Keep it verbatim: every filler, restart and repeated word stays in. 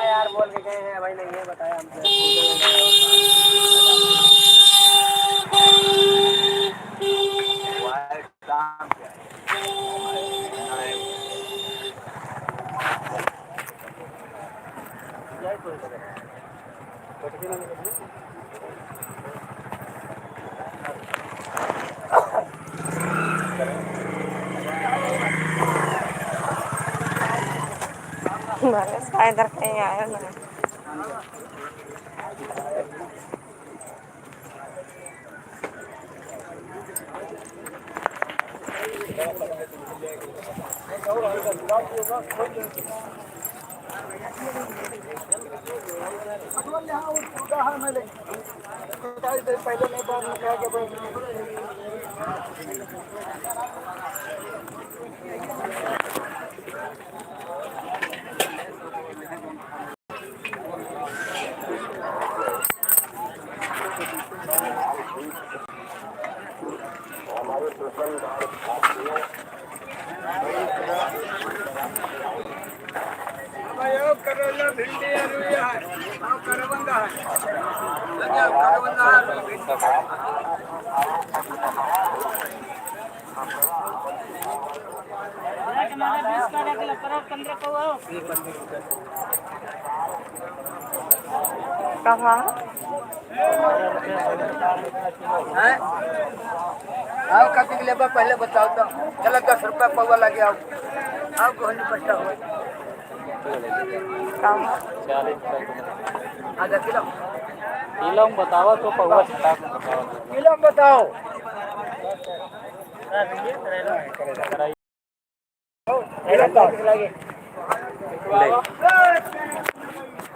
यार, बोल के गए हैं भाई, नहीं, ये बताया हमसे। बस, इधर कहीं आया ना। कहाँ? हैं? आओ, कथी के लेबा, पहले बताओ तो। चलो, दस रुपया पौवा लगे, आओ। आओ, कोहनी पट्टा हुआ। कहाँ? चालीस रुपया किलो। आधा किलो। किलो में बताओ तो, पौवा से काट के बताओ। किलो में बताओ। ले।